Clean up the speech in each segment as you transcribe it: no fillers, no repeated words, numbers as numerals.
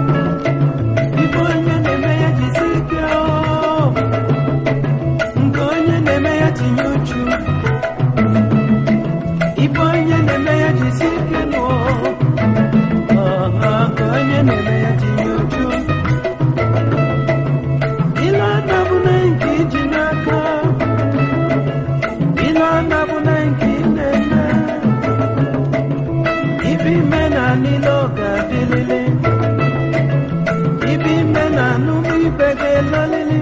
Ife onye na-eme ya jisi ike o, nke onye na-eme ya tinye uchu. Ife onye na-eme ya jisi ike nụ, nke onye na-eme ya tinye uchu. Ile anabụ na nke iji n'aka, ile anabụ na nke ị na-eme. Ife ime na niile ọ ga-adịlịlị. Ibi ime na anụmụ ibe ga-elolili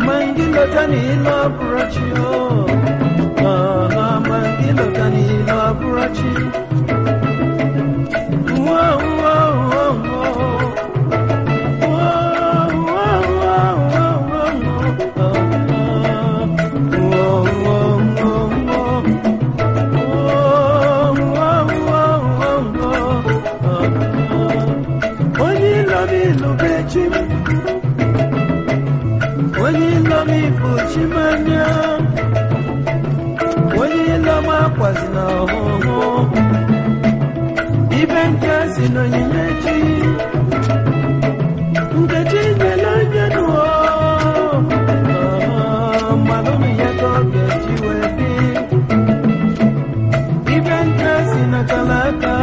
ma ngị lọta n'ile ọ bụrụ chi o. Ọha, ma ngị lọta n'ile ọ bụrụ chi. Nwa, nwa, nwa, nwa. Nwa, nwa, nwa, nwa, nwa, nwa. Nwa, nwa, nwa, nwa. Nwa, nwa, nwa, nwa, nwa. Onye ilo m ilube chi m, onye ilo m ibu chi m anya, onye ilo m akwazi na ọhụhụ, ibe nke si n'onyinye chi, nkechi nyere onye nụọ, mmanụ m ya ka ọ ga-eji wee dị, ibe nke si na kalaka.